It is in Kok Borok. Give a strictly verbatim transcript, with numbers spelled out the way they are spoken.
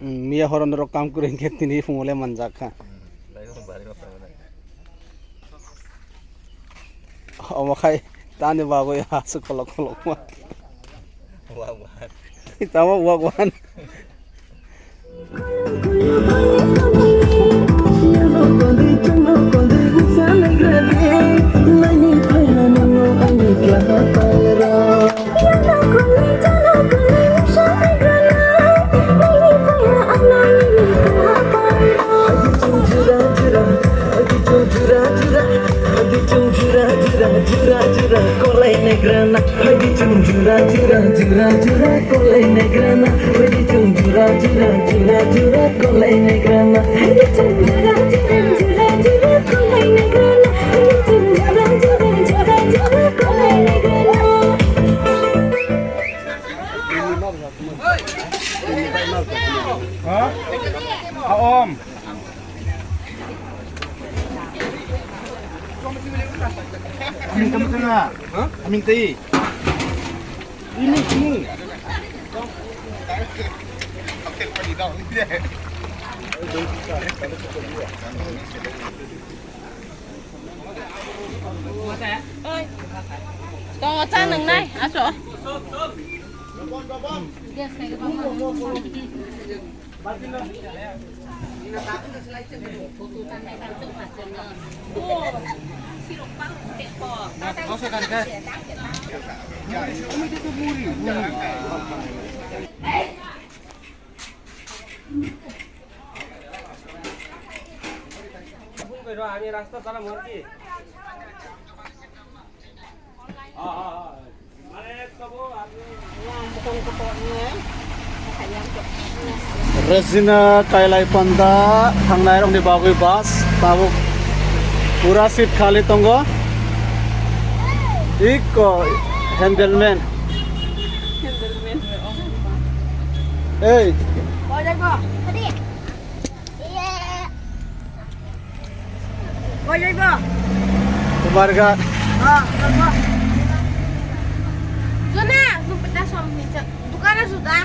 Hmm, miya horo norok kam kwrwi hinkhe tini phungo le manjak kha. Omo khai tani bagwi ha se kolok kolok ma. Tamo wagwan. Ha? Ha, om. Aming tama tama. Ha? Aming tai. Ini ini. Tongo cha nwngnai, aso. আমি রাস্তা চালাম আর কি। Resina Kailai Panda thangnai rokni bagwi bus tabuk pura seat khali tongo. Ikko handleman. Ei. Koi jaibo? Kumarghat. Ha, kumarghat. Jona, nung peta som ni cha. Dukana suda.